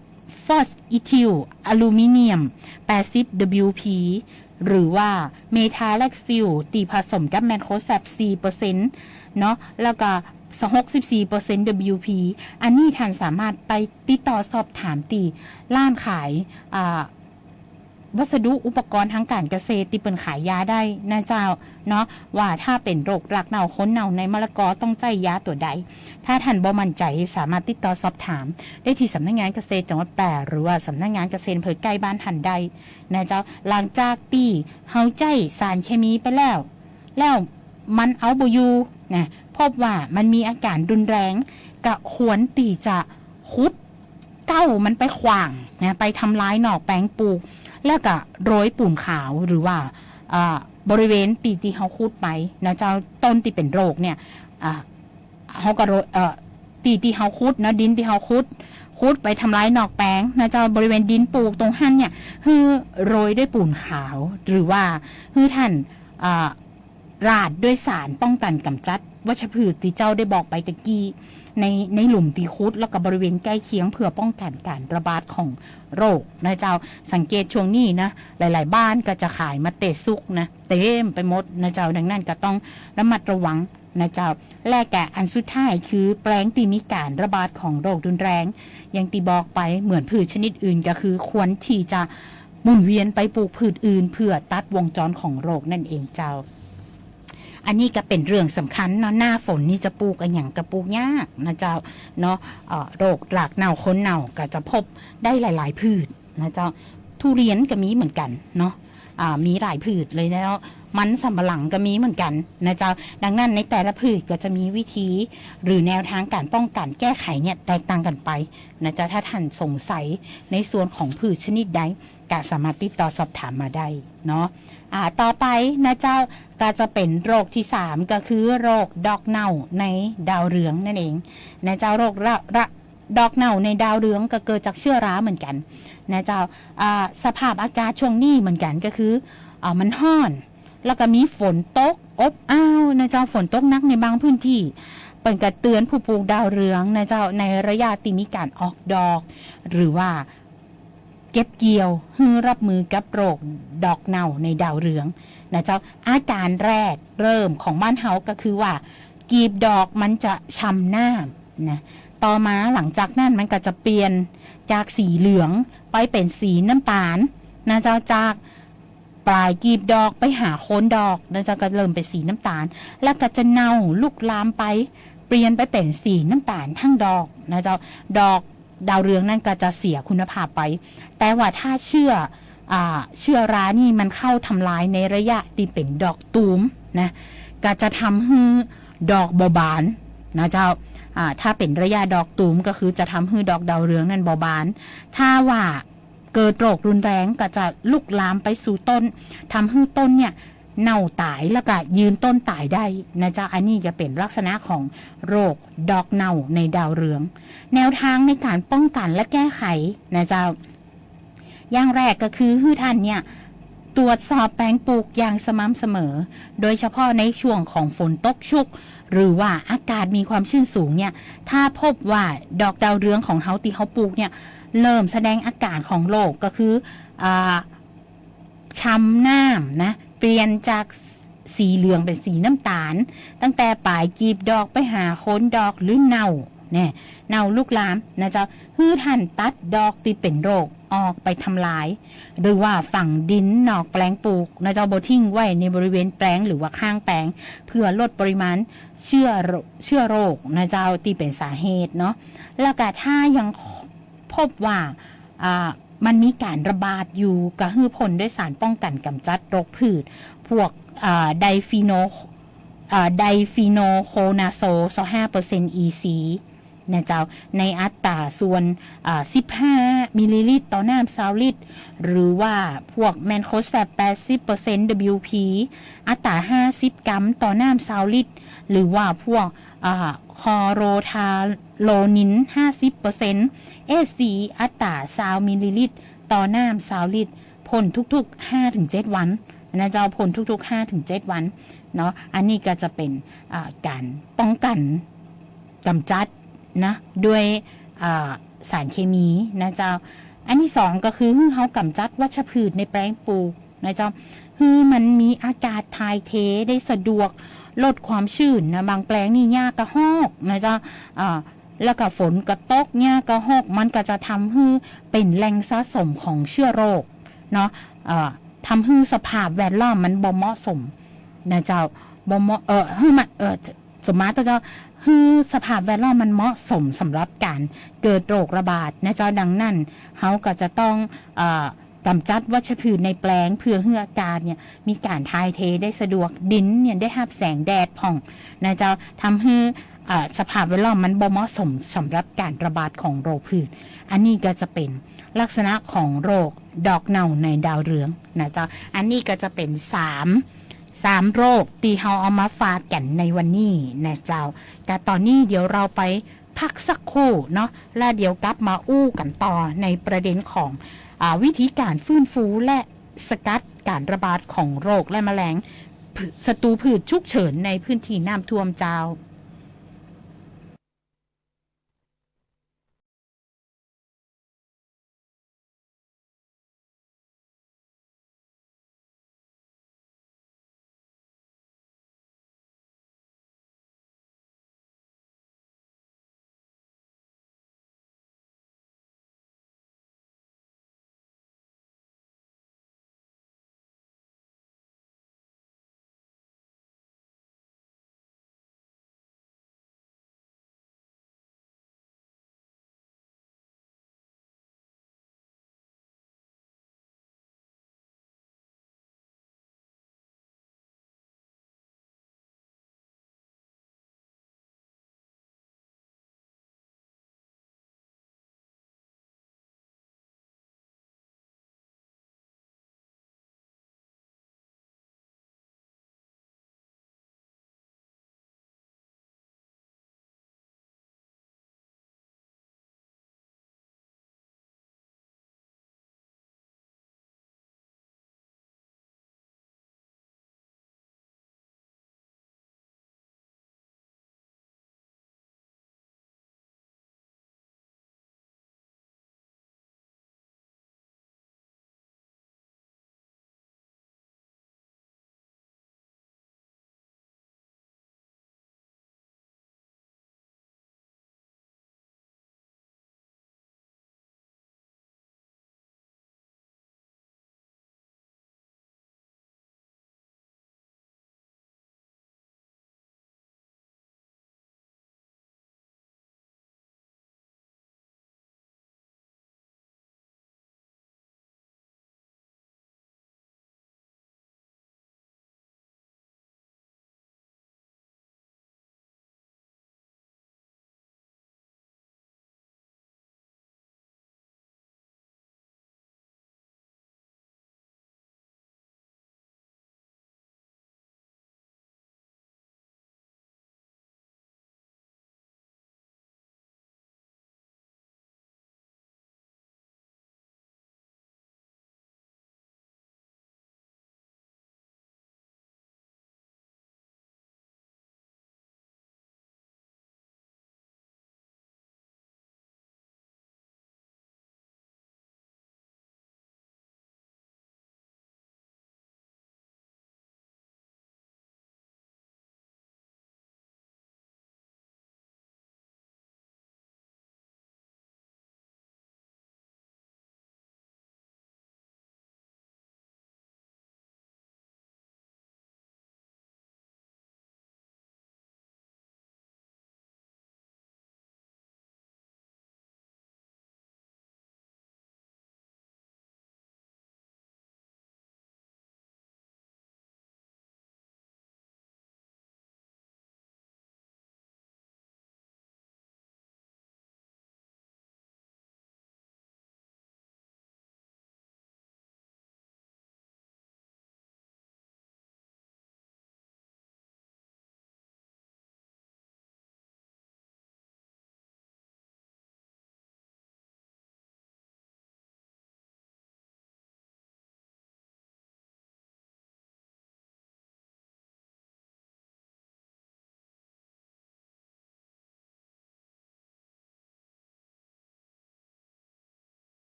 ฟอสอีทิลอะลูมิเนียม แปดสิบ ดับเบิลยูพี หรือว่าเมทาแล็กซิลตี้ผสมกับแมคโครแซป สี่เปอร์เซ็นต์ เนาะ แล้วก็ หกสิบสี่เปอร์เซ็นต์ ดับเบิลยูพี อันนี้ท่านสามารถไปติดต่อสอบถามตี้ร้านขาย อ่า วัสดุอุปกรณ์ทางก๋านเกษตรตี้เปิ้นขายยาได้นะเจ้าเนาะ ว่าถ้าเป๋นโรครากเน่าโคนเน่าในมะละกอต้องใจ๊ยาตั๋วใด ถ้าท่านบ่มั่นใจ๋สามารถติดต่อสอบถามได้ตี้สำนักงานเกษตรจังหวัดแป้ หรือว่าสำนักงานเกษตรอำเภอใก้บ้านท่านได้นะเจ้า หลังจากตี้เฮาใจ๊สารเคมีไปแล้ว แล้วมันเอาบ่อยู่นะ พบว่ามันมีอาก๋านรุนแรง ก็ควรตี้จะขุดเก๊ามันไปขว้างนะ ไปทำลายนอกแปลงปลูก แล้วก็โรยปูนขาว หรือว่า เอ่อ บริเวณตี้ ตี้เฮาขุดไปนะเจ้า ต้นตี้เป๋นโรคเนี่ย อ่า เฮาก็โรย เอ่อ ตี้ ตี้เฮาขุดเนาะ ดินตี้เฮาขุด ขุดไปทำลายนอกแปลงนะเจ้า บริเวณดินปลูกตรงหั้นเนี่ย หื้อโรยด้วยปูนขาว หรือว่าหื้อท่าน อ่า ราดด้วยสารป้องกั๋นก๋ำจัดวัชพืชตี้เจ้าได้บอกไปตะกี้ ใน ในหลุมตี้ขุด แล้วก็บริเวณใก้เคียง เพื่อป้องกั๋นก๋านระบาดของโรคนะเจ้า สังเกตช่วงนี้นะ หลายๆ บ้านก็จะขายมะเตดสุกนะ เต็มไปหมดนะเจ้า ดังนั้นก็ต้องระมัดระวังนะเจ้า และก็อันสุดท้ายคือแปลงตี้มีก๋านระบาดของโรครุนแรง อย่างตี้บอกไปเหมือนพืชชนิดอื่นก็คือควรตี้จะหมุนเวียนไปปลูกพืชอื่น เพื่อตัดวงจรของโรคนั่นเองเจ้า อันนี้ก็เป๋นเรื่องสำคัญเนาะ หน้าฝนนี่จะปลูกอะหยังก็ปลูกยากนะเจ้าเนาะ เอ่อ โรครากเน่าโคนเน่าก็จะพบได้หลายๆ พืชนะเจ้า ทุเรียนก็มีเหมือนกั๋นเนาะ อ่า มีหลายพืชเลยนะเจ้า มันสำปะหลังก็มีเหมือนกั๋นนะเจ้า ดังนั้นในแต่ละพืชก็จะมีวิธี หรือแนวทางก๋านป้องกั๋นแก้ไขเนี่ยแตกต่างกั๋นไปนะเจ้า ถ้าท่านสงสัยในส่วนของพืชชนิดใด ก็สามารถติดต่อสอบถามมาได้เนาะ อ่า ต่อไปนะเจ้า ก็จะเป๋นโรคตี้สาม ก็คือโรคดอกเน่าในดาวเรืองนั่นเองนะเจ้า โรคระ ระ ดอกเน่าในดาวเรืองก็เกิดจากเชื้อราเหมือนกั๋นนะเจ้า อ่า สภาพอากาศช่วงนี้เหมือนกั๋นก็คือ อ่า มันฮ้อน แล้วก็มีฝนตกอบอ้าวนะเจ้า ฝนตกหนักในบางพื้นที่ เปิ้นก็เตื๋อนผู้ปลูกดาวเรืองนะเจ้า ในระยะตี้มีก๋านออกดอก หรือว่า เก็บเกี่ยวหื้อรับมือกับโรคดอกเน่าในดาวเรืองนะเจ้า อาก๋านแรกเริ่มของบ้านเฮาก็คือว่า กีบดอกมันจะชำน้ำนะ ต่อมาหลังจากนั้นมันก็จะเปลี่ยนจากสีเหลืองไปเป๋นสีน้ำต๋าลนะเจ้า จากป๋ายกีบดอกไปหาโคนดอกนะเจ้า ก็เริ่มเป๋นสีน้ำต๋าล แล้วก็จะเน่าลุกลามไป เปลี่ยนไปเป๋นสีน้ำต๋าลทั้งดอกนะเจ้า ดอกดาวเรืองนั้นก็จะเสียคุณภาพไป แต่ว่าถ้าเจื้อ อ่า เจื้อรานี่มันเข้าทำลายในระยะตี้เป๋นดอกตูมนะ ก็จะทำหื้อดอกบ่บานนะเจ้า อ่า ถ้าเป๋นระยะดอกตูมก็คือจะทำหื้อดอกดาวเรืองนั้นบ่บาน ถ้าว่าเกิดโรครุนแรงก็จะลุกลามไปสู่ต้น ทำหื้อต้นเนี่ยเน่าต๋าย แล้วก็ยืนต้นต๋ายได้นะเจ้า อันนี้จะเป๋นลักษณะของโรคดอกเน่าในดาวเรือง แนวทางในก๋านป้องกั๋นและแก้ไขนะเจ้า อย่างแรกก็คือหื้อท่านเนี่ย ตรวจสอบแปลงปลูกอย่างสม่ำเสมอ โดยเฉพาะในช่วงของฝนตกชุก หรือว่าอากาศมีความชื้นสูงเนี่ย ถ้าพบว่าดอกดาวเรืองของเฮาตี้เฮาปลูกเนี่ย เริ่มแสดงอาก๋านของโรคก็คือ อ่า ชำน้ำนะ เปลี่ยนจากสีเหลืองเป๋นสีน้ำต๋าล ตั้งแต่ป๋ายกีบดอกไปหาโคนดอกหรือเน่า แน่ เน่าลุกลามนะเจ้า หื้อท่านตัดดอกตี้เป๋นโรคออกไปทำลาย หรือว่าฝังดินนอกแปลงปลูกนะเจ้า บ่ทิ้งไว้ในบริเวณแปลงหรือว่าข้างแปลง เพื่อลดปริมาณเจื้อโร- เจื้อโรคนะเจ้า ตี้เป๋นสาเหตุเนาะ แล้วก็ถ้ายังพบว่า อ่า มันมีก๋านระบาดอยู่ ก็หื้อพ่นด้วยสารป้องกั๋นก๋ำจัดโรคพืช พวก อ่า ไดฟีโน อ่า ไดฟีโนโคนาโซล ซาวห้าเปอร์เซ็นต์ อีซี นะเจ้า ในอัตราส่วน อ่า สิบห้ามิลลิลิตรต่อน้ำซาวลิตร หรือว่าพวกแมนโคแซบ แปดสิบเปอร์เซ็นต์ ดับเบิลยูพี อัตราห้าสิบกรัมต่อน้ำซาวลิตร หรือว่าพวก อ่า คอโรทาโลนิน ห้าสิบเปอร์เซ็นต์ เอซี อัตราซาวมิลลิลิตรต่อน้ำซาวลิตร พ่นทุกๆ ห้าถึงเจ็ดวันนะเจ้า พ่นทุกๆ ห้าถึงเจ็ดวันเนาะ อันนี้ก็จะเป๋น อ่า ก๋านป้องกั๋นก๋ำจัดนะ ด้วย อ่า สารเคมีนะเจ้า อันตี้สองก็คือหื้อเฮาก๋ำจัดวัชพืชในแปลงปลูกนะเจ้า หื้อมันมีอากาศถ่ายเทได้สะดวก ลดความชื้นนะ บางแปลงนี่หญ้ากะฮอกนะเจ้า อ่า แล้วก็ฝนก็ตก หญ้ากะฮอก มันก็จะทำหื้อเป๋นแหล่งสะสมของเจื้อโรคเนาะ เอ่อ ทำหื้อสภาพแวดล้อมมันบ่เหมาะสมนะเจ้า บ่เหมาะ เอ่อ หื้อมัน เอ่อ สมมาติเจ้า หื้อสภาพแวดล้อมมันเหมาะสมสำหรับก๋านเกิดโรคระบาดนะเจ้า ดังนั้น เฮาก็จะต้อง เอ่อ ก๋ำจัดวัชพืชในแปลง เพื่อหื้ออากาศเนี่ยมีก๋านถ่ายเทได้สะดวก ดินเนี่ยได้ฮับแสงแดดพ่องนะเจ้า ทำหื้อ เอ่อ สภาพแวดล้อมมันบ่เหมาะสมสำหรับก๋านระบาดของโรคพืช อันนี้ก็จะเป๋นลักษณะของโรคดอกเน่าในดาวเรืองนะเจ้า อันนี้ก็จะเป๋นสาม สามโรคตี้เฮาเอามาฝากกั๋นในวันนี้นะเจ้า ก็ต๋อนนี้เดี๋ยวเราไปพักสักครู่เนาะ แล้วเดี๋ยวกลับมาอู้กั๋นต่อในประเด็นของ อ่า วิธีก๋านฟื้นฟูและสกัดก๋านระบาดของโรคและแมลง ศัตรูพืชฉุกเฉินในพื้นที่น้ำท่วมเจ้า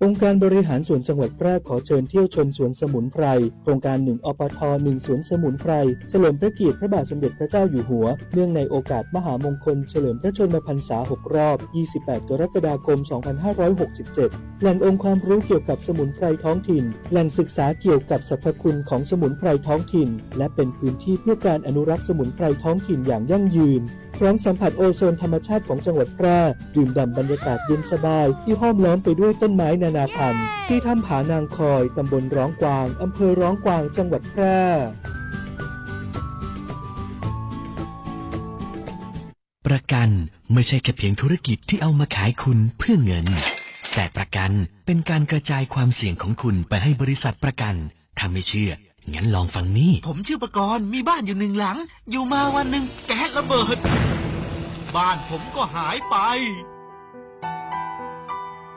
องค์การบริหารส่วนจังหวัดแพร่ขอเชิญเที่ยวชมสวนสมุนไพร โครงการ หนึ่ง อปท หนึ่ง สวนสมุนไพร เฉลิมพระเกียรติพระบาทสมเด็จพระเจ้าอยู่หัว เนื่องในโอกาสมหามงคลเฉลิมพระชนมพรรษา หก รอบ ยี่สิบแปด กรกฎาคม สองพันห้าร้อยหกสิบเจ็ด แหล่งองค์ความรู้เกี่ยวกับสมุนไพรท้องถิ่น แหล่งศึกษาเกี่ยวกับสรรพคุณของสมุนไพรท้องถิ่น และเป็นพื้นที่เพื่อการอนุรักษ์สมุนไพรท้องถิ่นอย่างยั่งยืน พร้อมสัมผัสโอโซนธรรมชาติของจังหวัดแพร่ ดื่มด่ำบรรยากาศเย็นสบายที่ห้อมล้อมไปด้วยต้นไม้นานาพันธุ์ ที่ถ้ำผานางคอย ตำบลร้องกวาง อำเภอร้องกวาง จังหวัดแพร่ ประกันไม่ใช่แค่เพียงธุรกิจที่เอามาขายคุณเพื่อเงิน แต่ประกันเป็นการกระจายความเสี่ยงของคุณไปให้บริษัทประกัน ถ้าไม่เชื่อ งั้นลองฟังนี่ ผมชื่อประกรณ์ มีบ้านอยู่หนึ่งหลัง อยู่มาวันหนึ่งแก๊สระเบิด บ้านผมก็หายไป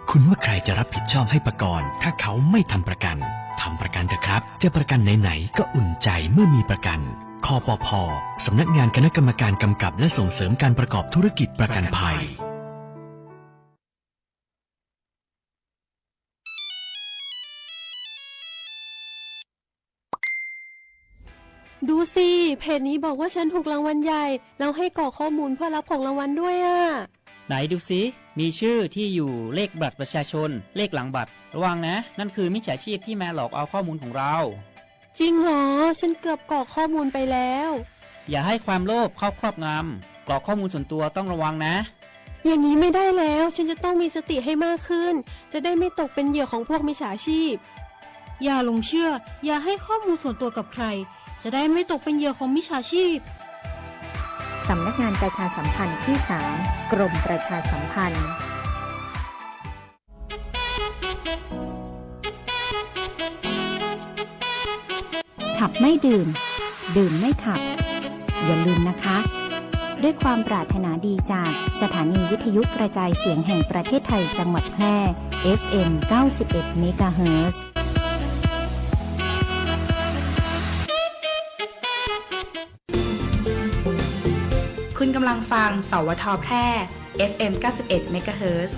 คุณว่าใครจะรับผิดชอบให้ประกรณ์ ถ้าเขาไม่ทำประกัน ทำประกันเถอะครับ จะประกันไหนๆ ก็อุ่นใจเมื่อมีประกัน คปภ สำนักงานคณะกรรมการกำกับและส่งเสริมการประกอบธุรกิจประกันภัย ดูสิ เพจนี้บอกว่าฉันถูกรางวัลใหญ่ แล้วให้กรอกข้อมูลเพื่อรับของรางวัลด้วยอะ ไหนดูสิ มีชื่อ ที่อยู่ เลขบัตรประชาชน เลขหลังบัตร ระวังนะ นั่นคือมิจฉาชีพที่มาหลอกเอาข้อมูลของเรา จริงเหรอ ฉันเกือบกรอกข้อมูลไปแล้ว อย่าให้ความโลภเข้าครอบงำ กรอกข้อมูลส่วนตัวต้องระวังนะ อย่างนี้ไม่ได้แล้ว ฉันจะต้องมีสติให้มากขึ้น จะได้ไม่ตกเป็นเหยื่อของพวกมิจฉาชีพ อย่าหลงเชื่อ อย่าให้ข้อมูลส่วนตัวกับใคร จะได้ไม่ตกเป็นเหยื่อของมิจฉาชีพ สำนักงานประชาสัมพันธ์ที่สาม กรมประชาสัมพันธ์ ขับไม่ดื่ม ดื่มไม่ขับ อย่าลืมนะคะ ด้วยความปรารถนาดีจากสถานีวิทยุกระจายเสียงแห่งประเทศไทยจังหวัดแพร่ เอฟเอ็ม เก้าสิบเอ็ด เมกะเฮิรตซ์ คุณกำลังฟัง สวท แพร่ เอฟเอ็ม เก้าสิบเอ็ด เมกะเฮิรตซ์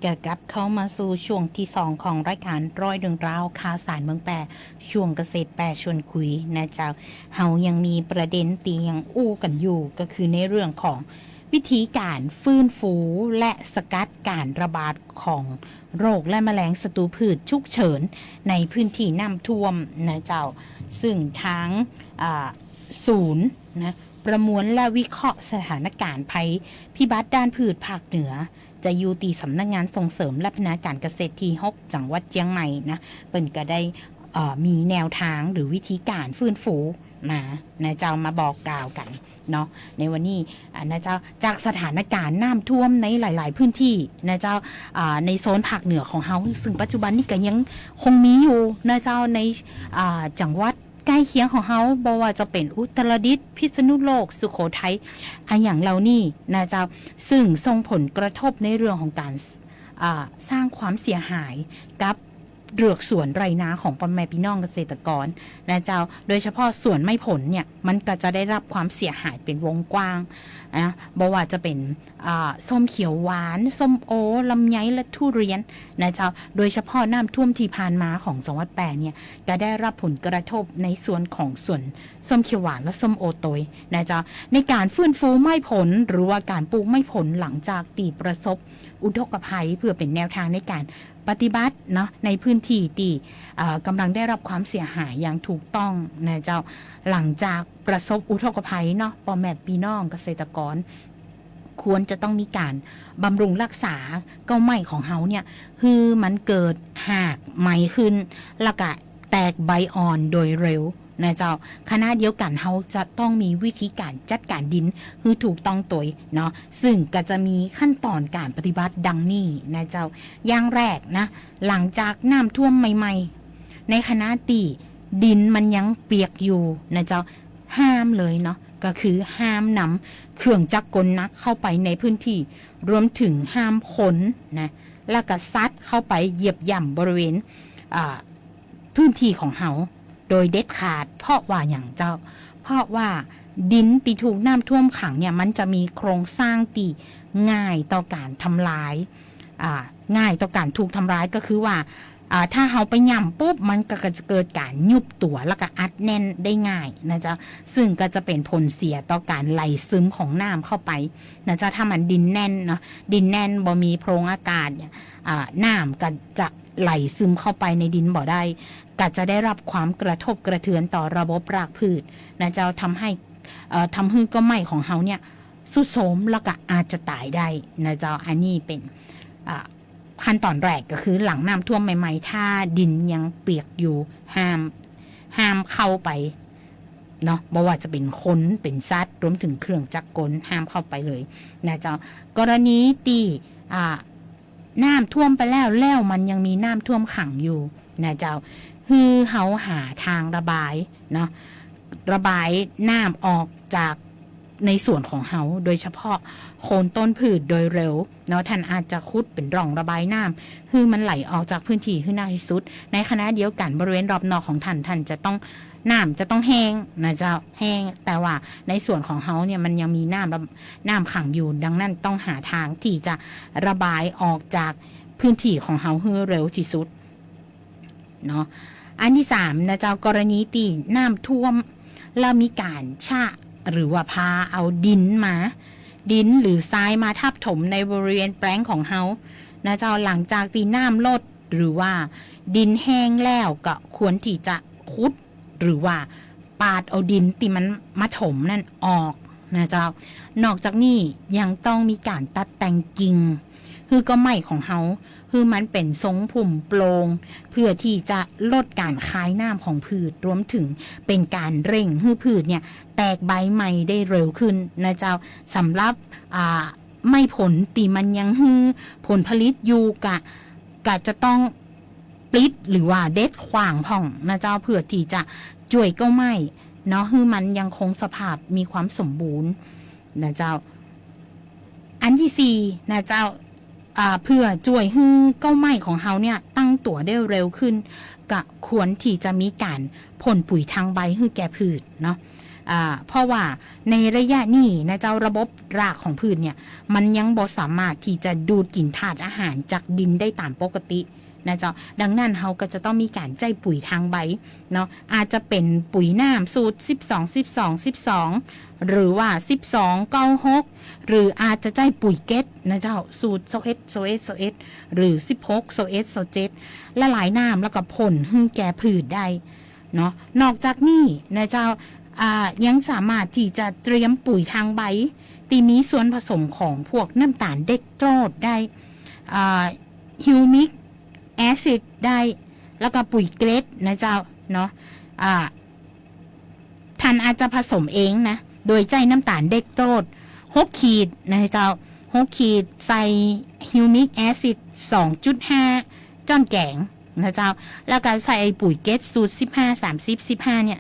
จะกลับเข้ามาสู่ช่วงที่สองของรายการร้อยเรื่องราวข่าวสารเมืองแพร่ ช่วงเกษตรแพร่ชวนคุยนะเจ้า เฮายังมีประเด็นตี้ยังอู้กันอยู่ ก็คือในเรื่องของวิธีการฟื้นฟูและสกัดการระบาดของโรคและแมลงศัตรูพืชฉุกเฉินในพื้นที่น้ำท่วมนะเจ้า ซึ่งทาง อ่า ศูนย์นะ ประมวลและวิเคราะห์สถานการณ์ภัยพิบัติด้านพืชภาคเหนือ จะอยู่ตี้สำนักงานส่งเสริมและพัฒนาการเกษตรที่หก จังหวัดเจียงใหม่นะ เปิ้นก็ได้ เอ่อ มีแนวทางหรือวิธีการฟื้นฟูมานะเจ้า มาบอกกล่าวกั๋นเนาะ ในวันนี้ อ่า นะเจ้า จากสถานการณ์น้ำท่วมในหลายๆ พื้นที่นะเจ้า อ่า ในโซนภาคเหนือของเฮา ซึ่งปัจจุบันนี้ก็ยังคงมีอยู่นะเจ้า ใน อ่า จังหวัด ใก้เคียงของเฮา บ่ว่าจะเป๋นอุตรดิตถ์ พิษณุโลก สุโขทัย อะหยังเหล่านี้นะเจ้า ซึ่งส่งผลกระทบในเรื่องของก๋าน อ่า สร้างความเสียหายกับเฮือกสวนไร่นาของป้อแม่ปี้น้องเกษตรกรนะเจ้า โดยเฉพาะสวนไม้ผลเนี่ย มันก็จะได้รับความเสียหายเป๋นวงกว้างนะ บ่ว่าจะเป๋น อ่า ส้มเขียวหวาน ส้มโอ ลำไย และทุเรียนนะเจ้า โดยเฉพาะน้ำท่วมตี้ผ่านมาของจังหวัดแพร่เนี่ย ก็ได้รับผลกระทบในส่วนของสวนส้มเขียวหวานและส้มโอตวยนะเจ้า ในก๋านฟื้นฟูไม้ผล หรือว่าก๋านปลูกไม้ผลหลังจากตี้ประสบอุทกภัย เพื่อเป๋นแนวทางในก๋านปฏิบัติเนาะ ในพื้นที่ตี้ เอ่อ กำลังได้รับความเสียหายอย่างถูกต้องนะเจ้า หลังจากประสบอุทกภัยเนาะ ป้อแม่ปี้น้องเกษตรกร ควรจะต้องมีก๋านบำรุงรักษาเก๊าไม้ของเฮาเนี่ย หื้อมันเกิดหากใหม่ขึ้น แล้วก็แตกใบอ่อนโดยเร็วนะเจ้า ขณะเดียวกั๋นเฮาจะต้องมีวิธีก๋านจัดก๋านดินหื้อถูกต้องตวยเนาะ ซึ่งก็จะมีขั้นต๋อนก๋านปฏิบัติดังนี้นะเจ้า อย่างแรกนะ หลังจากน้ำท่วมใหม่ๆ ในขณะตี้ดินมันยังเปียกอยู่นะเจ้า ห้ามเลยเนาะ ก็คือห้ามนำเครื่องจักรกลหนักเข้าไปในพื้นที่ รวมถึงห้ามคนนะ แล้วก็สัตว์เข้าไปเหยียบย่ำบริเวณ อ่า พื้นที่ของเฮาโดยเด็ดขาด เพราะว่าหยังเจ้า เพราะว่าดินตี้ถูกน้ำท่วมขังเนี่ย มันจะมีโครงสร้างตี้ ง่ายต่อก๋านทำลาย อ่า ง่ายต่อก๋านถูกทำลาย ก็คือว่า อ่า ถ้าเฮาไปหย่ำปุ๊บ มันก็จะเกิดก๋านยุบตั๋ว แล้วก็อัดแน่นได้ง่ายนะเจ้า ซึ่งก็จะเป๋นผลเสียต่อก๋านไหลซึมของน้ำเข้าไปนะเจ้า ถ้ามันดินแน่นเนาะ ดินแน่นบ่มีโพรงอากาศเนี่ย อ่า น้ำก็จะไหลซึมเข้าไปในดินบ่ได้ ก็จะได้รับความกระทบกระเทือนต่อระบบรากพืชนะเจ้า ทำให้ เอ่อ ทำหื้อก้าไม้ของเฮาเนี่ย ทรุดโทรมแล้วก็อาจจะต๋ายได้นะเจ้า อันนี้เป๋น อ่า ขั้นต๋อนแรกก็คือหลังน้ำท่วมใหม่ๆ ถ้าดินยังเปียกอยู่ ห้าม ห้ามเข้าไปเนาะ บ่ว่าจะเป๋นคน เป๋นสัตว์ รวมเถิงเครื่องจักรกล ห้ามเข้าไปเลยนะเจ้า กรณีตี้ อ่า น้ำท่วมไปแล้ว แล้วมันยังมีน้ำท่วมขังอยู่นะเจ้า หื้อเฮาหาทางระบายเนาะ ระบายน้ำออกจากในสวนของเฮา โดยเฉพาะโคนต้นพืชโดยเร็วเนาะ ท่านอาจจะขุดเป๋นร่องระบายน้ำ หื้อมันไหลออกจากพื้นที่หื้อหน้าที่สุด ในขณะเดียวกั๋นบริเวณรอบนอกของท่าน ท่านจะต้อง น้ำจะต้องแห้งนะเจ้า แห้ง แต่ว่าในสวนของเฮาเนี่ยมันยังมีน้ำระ น้ำขังอยู่ ดังนั้นต้องหาทางที่จะระบายออกจากพื้นที่ของเฮาหื้อเร็วที่สุดเนาะ อันตี้สามนะเจ้า กรณีตี้น้ำท่วม แล้วมีก๋านชะ หรือว่าพาเอาดินมา ดินหรือทรายมาทับถมในบริเวณแปลงของเฮานะเจ้า หลังจากตี้น้ำลด หรือว่าดินแห้งแล้ว ก็ควรตี้จะขุด หรือว่าปาดเอาดินตี้มันมาถมนั่นออกนะเจ้า นอกจากนี้ยังต้องมีก๋านตัดแต่งกิ่ง หื้อก้าไม้ของเฮา หื้อมันเป๋นทรงพุ่มโปร่ง เพื่อตี้จะลดก๋านคายน้ำของพืช รวมเถิงเป๋นก๋านเร่งหื้อพืชเนี่ยแตกใบใหม่ได้เร็วขึ้นนะเจ้า สำหรับ อ่า ไม้ผลตี้มันยังหื้อผลผลิตอยู่ ก็ ก็จะต้องปลิดหรือว่าเด็ดขว้างพ่องนะเจ้า เพื่อตี้จะจ้วยก้าไม้เนาะ หื้อมันยังคงสภาพมีความสมบูรณ์นะเจ้า อันตี้สี่นะเจ้า อ่า เพื่อจ้วยหื้อก้าไม้ของเฮาเนี่ยตั้งตั๋วได้เร็วขึ้น ก็ควรตี้จะมีก๋านพ่นปุ๋ยทางใบหื้อแก่พืชเนาะ อ่า เพราะว่าในระยะนี้นะเจ้า ระบบรากของพืชเนี่ย มันยังบ่สามารถตี้จะดูดกิ๋นธาตุอาหารจากดินได้ต๋ามปกตินะเจ้า ดังนั้นเฮาก็จะต้องมีก๋านใจ๊ปุ๋ยทางใบเนาะ อาจจะเป๋นปุ๋ยน้ำสูตรสิบสอง สิบสอง สิบสอง หรือว่าสิบสอง เก้า หก หรืออาจจะใจ๊ปุ๋ยเกล็ดนะเจ้า สูตรซาวเอ็ด ซาวเอ็ด ซาวเอ็ด หรือสิบหก ซาวเอ็ด ซาวเจ็ด ละลายน้ำแล้วก็พ่นหื้อแก่พืชได้เนาะ นอกจากนี้นะเจ้า อ่า ยังสามารถตี้จะเตรียมปุ๋ยทางใบ ตี้มีส่วนผสมของพวกน้ำตาลเด็กโตรดได้ อ่า humic acid ได้ แล้วก็ปุ๋ยเกล็ดนะเจ้าเนาะ อ่า ท่านอาจจะผสมเองนะ โดยใจ๊น้ำตาลเด็กโตรด หก ขีดนะเจ้า หก ขีด ใส่ humic acid สองจุดห้า จ้อนแก๋งนะเจ้า แล้วก็ใส่ปุ๋ยเกล็ดสูตร สิบห้า สามสิบ สิบห้า เนี่ย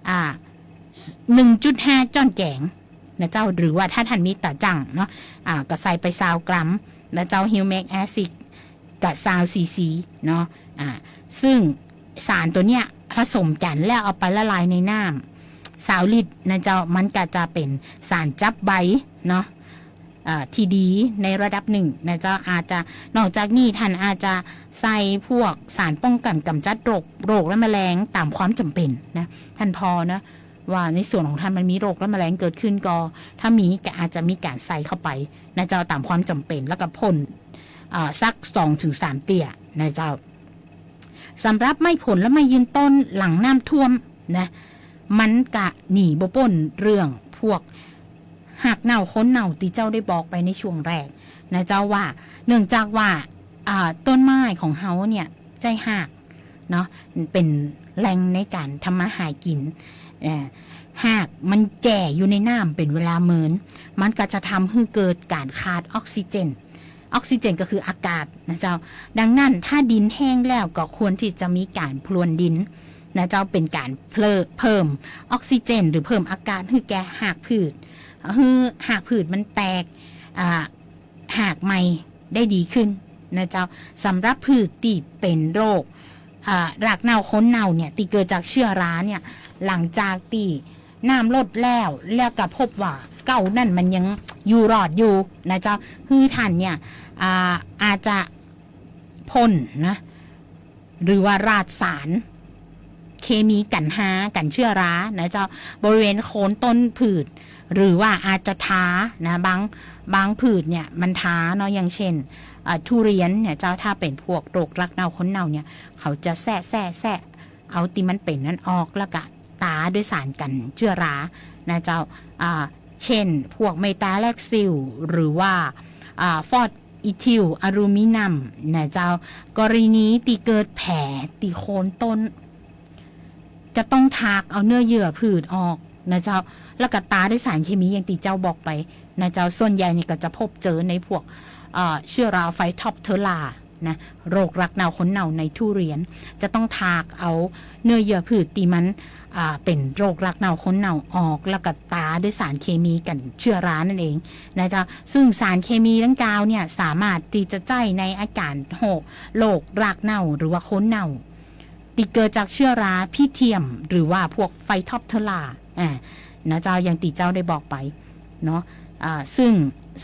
อ่า หนึ่งจุดห้า จ้อนแก๋งนะเจ้า หรือว่าถ้าท่านมีต๋าจั่งเนาะ อ่า ก็ใส่ไปซาวกรัมนะเจ้า humic acid กับซาวซีซีเนาะ อ่า ซึ่งสารตั๋วเนี้ยผสมกั๋นแล้วเอาไปละลายในน้ำ ซาวลิตรนะเจ้า มันก็จะเป๋นสารจับใบเนาะ อ่า ตี้ดีในระดับนึ่งนะเจ้า อาจจะ นอกจากนี้ท่านอาจจะใส่พวกสารป้องกั๋นก๋ำจัดโรค โรคและแมลงต๋ามความจ๋ำเป๋นนะ ท่านผ่อนะ ว่าในสวนของท่านมันมีโรคและแมลงเกิดขึ้นก็ ถ้ามีก็อาจจะมีก๋านใส่เข้าไปนะเจ้า ต๋ามความจ๋ำเป๋น แล้วก็พ่น อ่า สักสองถึงสามเตื้อนะเจ้า สำหรับไม้ผลและไม้ยืนต้นหลังน้ำท่วมนะ มันก็หนีบ่ป๊นเรื่องพวกฮากเน่าโคนเน่าตี้เจ้าได้บอกไปในช่วงแรกนะเจ้า ว่าเนื่องจากว่า อ่า ต้นไม้ของเฮาเนี่ยใจ๊ฮากเนาะ เป๋นแหล่งในก๋านทำมาหากิ๋น เอ่อ ฮากมันแก่อยู่ในน้ำเป๋นเวลาเมิน มันก็จะทำหื้อเกิดก๋านขาดออกซิเจน ออกซิเจนก็คืออากาศนะเจ้า ดังนั้นถ้าดินแห้งแล้วก็ควรตี้จะมีก๋านพรวนดินนะเจ้า เป๋นก๋านเพิ่ม เพิ่มออกซิเจน หรือเพิ่มอากาศหื้อแก่ฮากพืช หื้อฮากพืชมันแตก อ่า ฮากใหม่ได้ดีขึ้นนะเจ้า สำหรับพืชตี้เป๋นโรค อ่า รากเน่าโคนเน่าเนี่ย ตี้เกิดจากเจื๊อราเนี่ย หลังจากตี้น้ำลดแล้ว แล้วก็พบว่าเก๊านั่นมันยัง อยู่รอดอยู่นะเจ้า หื้อต้านเนี่ย อ่า อาจจะพ่นนะ หรือว่าราดสารเคมีกั๋นฮา กั๋นเจื้อรานะเจ้า บริเวณโคนต้นพืช หรือว่าอาจจะทานะ บาง บางพืชเนี่ยมันทาเนาะ อย่างเช่น อ่า ทุเรียนเนี่ยเจ้า ถ้าเป๋นพวกโรครากเน่าคนเน่าเนี่ย เขาจะแซะ แซะ แซะ เอาตี้มันเป๋นนั้นออก แล้วก็ตาด้วยสารกั๋นเจื้อรานะเจ้า อ่า เช่น พวกเมทาแล็กซิล หรือว่า อ่า ฟอสอีทิลอะลูมิเนียมนะเจ้า กรณีตี้เกิดแผลตี้โคนต้น จะต้องถากเอาเนื้อเยื่อพืชออกนะเจ้า แล้วก็ตาด้วยสารเคมีอย่างตี้เจ้าบอกไปนะเจ้า ส่วนใหญ่นี่ก็จะพบเจอในพวก เอ่อ เจื้อราไฟท็อปเทอรา นะ โรครากเน่าคนเน่าในทุเรียน จะต้องถากเอาเนื้อเยื่อพืชตี้มัน อ่า เป๋นโรครากเน่าคนเน่าออก แล้วก็ตาด้วยสารเคมีกั๋นเจื้อรานั่นเองนะเจ้า ซึ่งสารเคมีดังกล่าวเนี่ยสามารถตี้จะใจ๊ในอาก๋านโรค โรครากเน่าหรือว่าคนเน่า ตี้เกิดจากเจื้อราพิเทียม หรือว่าพวกไฟท็อปเทอรา อ่า นะเจ้า อย่างตี้เจ้าได้บอกไปเนาะ อ่า ซึ่ง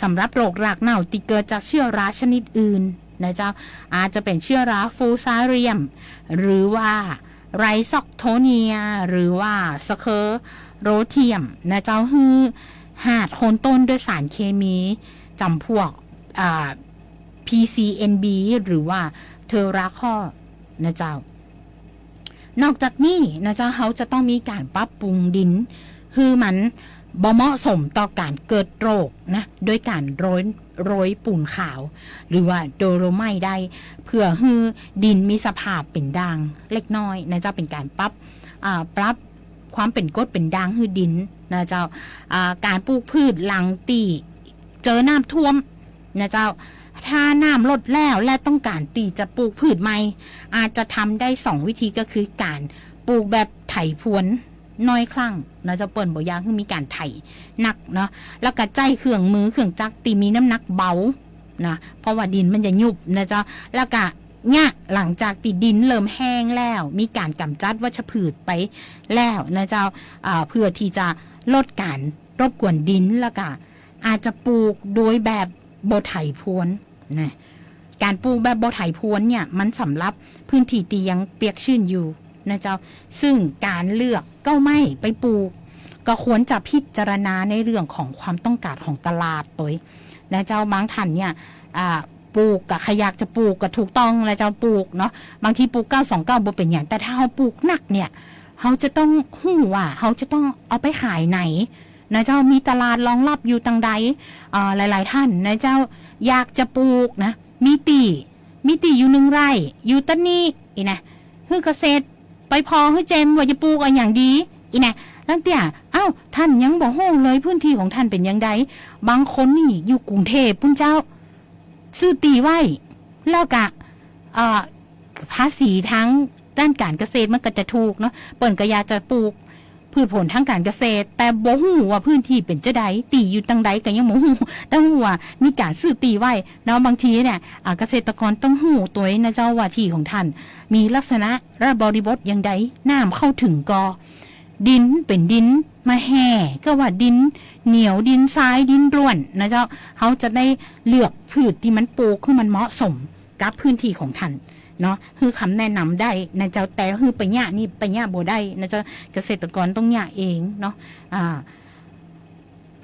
สำหรับโรครากเน่าตี้เกิดจากเจื้อราชนิดอื่นนะเจ้า อาจจะเป๋นเจื้อราฟูซาเรียม หรือว่าไรซอกโทเนีย หรือว่าสเคอโรเทียมนะเจ้า หื้อหาดโคนต้นด้วยสารเคมีจ๋ำพวก อ่า พีซีเอ็นบี หรือว่าเทอราคอลนะเจ้า นอกจากนี้นะเจ้า เฮาจะต้องมีก๋านปรับปรุงดิน หื้อมันบ่เหมาะสมต่อก๋านเกิดโรคนะ โดยก๋านโรย โรยปูนขาว หรือว่าโดโลไมต์ได้ เปื้อหื้อดินมีสภาพเป๋นด่างเล็กน้อยนะเจ้า เป๋นก๋านปรับ อ่า ปรับความเป๋นกรดเป๋นด่างหื้อดินนะเจ้า อ่า ก๋านปลูกพืชหลังตี้เจอน้ำท่วมนะเจ้า ถ้าน้ำลดแล้วและต้องก๋านตี้จะปลูกพืชใหม่ อาจจะทำได้สองวิธี ก็คือก๋านปลูกแบบไถพรวนน้อยครั้งนะเจ้า เปิ้นบ่อยากหื้อมีก๋านไถหนักเนาะ แล้วก็ใจ๊เครื่องมือเครื่องจักรตี้มีน้ำหนักเบานะ เพราะว่าดินมันจะยุบนะเจ้า แล้วก็เนี่ยหลังจากตี้ดินเริ่มแห้งแล้ว มีก๋านก๋ำจัดวัชพืชไปแล้วนะเจ้า อ่า เปื้อตี้จะลดก๋านรบกวนดิน แล้วก็อาจจะปลูกโดยแบบบ่ไถพรวนนะ ก๋านปลูกแบบบ่ไถพรวนเนี่ย มันสำหรับพื้นที่ตี้ยังเปียกชื้นอยู่นะเจ้า ซึ่งก๋านเลือกเก๊าไม้ไปปลูก ก็ควรจะพิจารณาในเรื่องของความต้องก๋านของตลาดตวยนะเจ้า บางต้านเนี่ย อ่า ปลูกก็ใค่อยากจะปลูกก็ถูกต้องนะเจ้า ปลูกเนาะ บางทีปลูกเก้าสองเก้าบ่เป๋นหยัง แต่ถ้าเฮาปลูกหนักเนี่ย เฮาจะต้องฮู้ว่าเฮาจะต้องเอาไปขายไหนนะเจ้า มีตลาดรองรับอยู่ตางใด เอ่อ หลายๆ ต้านนะเจ้า อยากจะปลูกนะ มีตี้ มีตี้อยู่หนึ่งไร่ อยู่ตั๊ดนี้ อี้นะ หื้อเกษตรไปผ่อหื้อแจ่มว่าจะปลูกอะหยังดี อี้นะ ลางเตื้อ เอ้า ต้านยังบ่ฮู้เลยพื้นที่ของต้านเป๋นอย่างใด บางคนนี่อยู่กรุงเทพฯ ปู้นเจ้า ซื้อตี้ไว้ แล้วก็ เอ่อ ภาษีตางด้านก๋านเกษตรมันก็จะถูกเนาะ เปิ้นก็อยากจะปลูก พืชผลตางก๋านเกษตร แต่บ่ฮู้ว่าพื้นที่เป๋นจะใด ตี้อยู่ตางใดก็ยังบ่ฮู้ แต่ฮู้ว่ามีก๋านซื้อตี้ไว้เนาะ บางทีเนี่ย อ่า เกษตรกรต้องฮู้ตวยนะเจ้า ว่าตี้ของต้านมีลักษณะและบริบทอย่างใด น้ำเข้าถึงก่อ ดินเป๋นดินมะแห่ ก็ว่าดินเหนียว ดินทราย ดินร่วนนะเจ้า เฮาจะได้เลือกพืชตี้มันปลูกหื้อมันเหมาะสมกับพื้นที่ของต้าน เนาะ หื้อคำแนะนำได้นะเจ้า แต่หื้อไปเยียะนี่ไปเยียะบ่ได้นะเจ้า เกษตรกรต้องเยียะเองเนาะ อ่า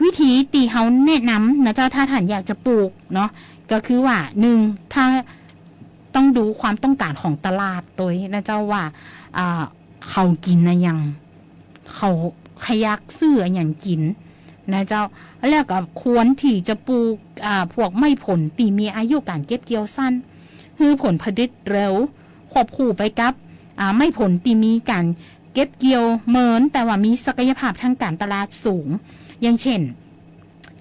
วิธีตี้เฮาแนะนำนะเจ้า ถ้าต้านอยากจะปลูกเนาะ ก็คือว่า หนึ่ง ถ้าต้องดูความต้องก๋านของตลาดตวยนะเจ้า ว่า อ่า เขากิ๋นอะหยัง เขาใค่อยากซื้ออะหยังกิ๋นนะเจ้า แล้วก็ควรตี้จะปลูก อ่า พวกไม้ผลตี้มีอายุก๋านเก็บเกี่ยวสั้น หื้อผลผลิตเร็ว ควบคู่ไปกับ อ่า ไม้ผลตี้มีก๋านเก็บเกี่ยวเมิน แต่ว่ามีศักยภาพตางก๋านตลาดสูง อย่างเช่น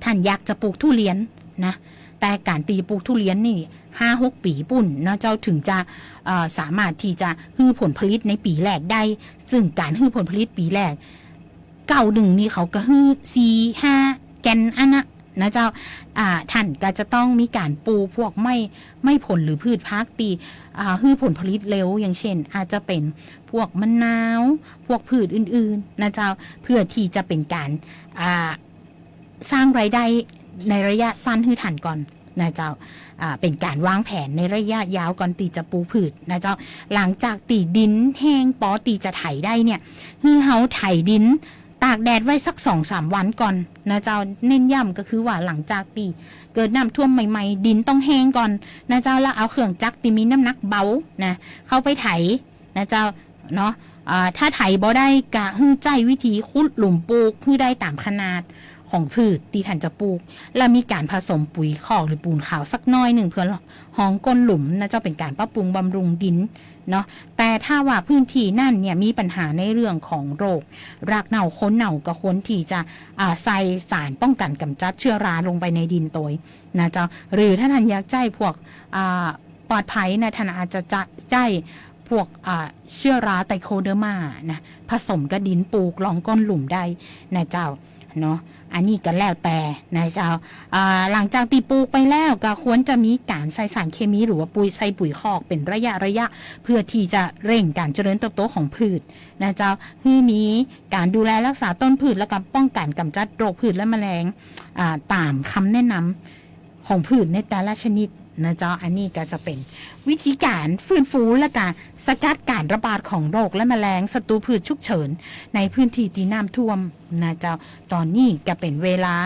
ต้านอยากจะปลูกทุเรียนนะ แต่ก๋านตี้จะปลูกทุเรียนนี่ห้าหกปี๋ปู้นนะเจ้า ถึงจะ เอ่อ สามารถตี้จะหื้อผลผลิตในปี๋แรกได้ ซึ่งก๋านหื้อผลผลิตปี๋แรก เก๊าหนึ่งนี่เขาก็หื้อสี่ห้าแก่นอั้นนะ นะเจ้า อ่า ต้านก็จะต้องมีก๋านปลูกพวกไม้ ไม้ผลหรือพืชผักตี้ อ่า หื้อผลผลิตเร็ว อย่างเช่น อาจจะเป๋นพวกมะนาว พวกพืชอื่นๆ นะเจ้า เปื้อตี้จะเป๋นก๋าน อ่า สร้างรายได้ ในระยะสั้นหื้อทันก่อนนะเจ้า อ่า เป๋นก๋านวางแผนในระยะยาวก่อนตี้จะปูกพืชนะเจ้า หลังจากตี้ดินแห้งปอตี้จะไถได้เนี่ย หื้อเฮาไถดินตากแดดไว้สักสองสามวันก่อนนะเจ้า เน้นย้ำก็คือว่าหลังจากตี้เกิดน้ำท่วมใหม่ๆ ดินต้องแห้งก่อนนะเจ้า แล้วเอาเครื่องจักรตี้มีน้ำหนักเบานะ เข้าไปไถ นะเจ้าเนาะ อ่า ถ้าไถบ่ได้ก็หื้อใจ๊วิธีขุดหลุมปูกหื้อได้ต๋ามขนาดของพืชตี้ต้านจะปูก แล้วมีก๋านผสมปุ๋ยคอกหรือปูนขาวสักหน้อยนึ่งเปื้อฮองก้นหลุมนะเจ้า เป๋นก๋านปรับปรุงบำรุงดินเนาะ แต่ถ้าว่าพื้นที่นั้นเนี่ยมีปัญหาในเรื่องของโรครากเน่าโคนเน่าก็ควรตี้จะ อ่า ใส่สารป้องกั๋นก๋ำจัดเจื้อราลงไปในดินโตยนะเจ้า หรือถ้าต้านอยากใจ๊พวก อ่า ปลอดภัยนะ ต้านอาจจะจะใจ๊พวก อ่า เจื้อราไตรโคเดอร์มานะ ผสมกับดินปูกฮองก้นหลุมได้นะเจ้าเนาะ อันนี้ก็แล้วแต่นะเจ้า อ่า หลังจากตี้ปูกไปแล้วก็ควรจะมีก๋านใส่สารเคมีหรือว่าปุ๋ย ใส่ปุ๋ยคอกเป๋นระยะระยะ เปื้อตี้จะเร่งก๋านเจริญเติบโตของพืชนะเจ้า หื้อมีก๋านดูแลรักษาต้นพืช แล้วก็ป้องกั๋นก๋ำจัดโรคพืชและแมลง อ่า ต๋ามกำแนะนำ ของพืชในแต่ละชนิดนะเจ้า อันนี้ก็จะเป๋นวิธีก๋านฟื้นฟูและก็สกัดก๋านระบาดของโรคและแมลงศัตรูพืชฉุกเฉินในพื้นที่ตี้น้ำท่วมนะเจ้า ต๋อนนี้ก็เป๋นเวลา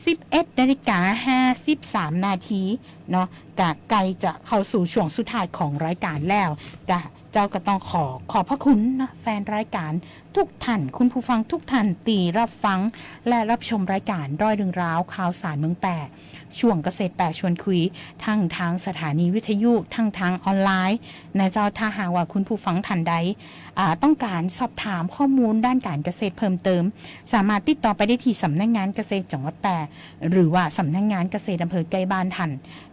สิบเอ็ดนาฬิกาห้าสิบสามนาทีเนาะ ก็ใก้จะเข้าสู่ช่วงสุดท้ายของรายก๋านแล้ว ก็เจ้าก็ต้องขอขอบพระคุณนะ แฟนรายก๋าน ทุกท่าน คุณผู้ฟังทุกท่านตี้รับฟังและรับชมรายก๋านร้อยเรื่องราวข่าวสารเมืองแป้ ช่วงเกษตรแป้ชวนคุย ทั้งทางสถานีวิทยุ ทั้งทางออนไลน์นะเจ้า ถ้าหากว่าคุณผู้ฟังท่านใด อ่า ต้องก๋านสอบถามข้อมูลด้านก๋านเกษตรเพิ่มเติม สามารถติดต่อไปได้ตี้สำนักงานเกษตรจังหวัดแป้ หรือว่าสำนักงานเกษตรอำเภอใก้บ้านท่าน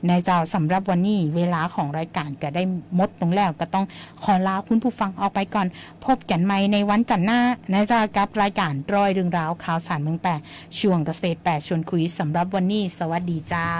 นะเจ้า สำหรับวันนี้เวลาของรายก๋านก็ได้หมดลงแล้ว ก็ต้องขอลาคุณผู้ฟังออกไปก่อน พบกั๋นใหม่ในวันจันทร์หน้านะเจ้า กับรายก๋านร้อยเรื่องราวข่าวสารเมืองแป้ ช่วงเกษตรแป้ชวนคุย สำหรับวันนี้ สวัสดีเจ้า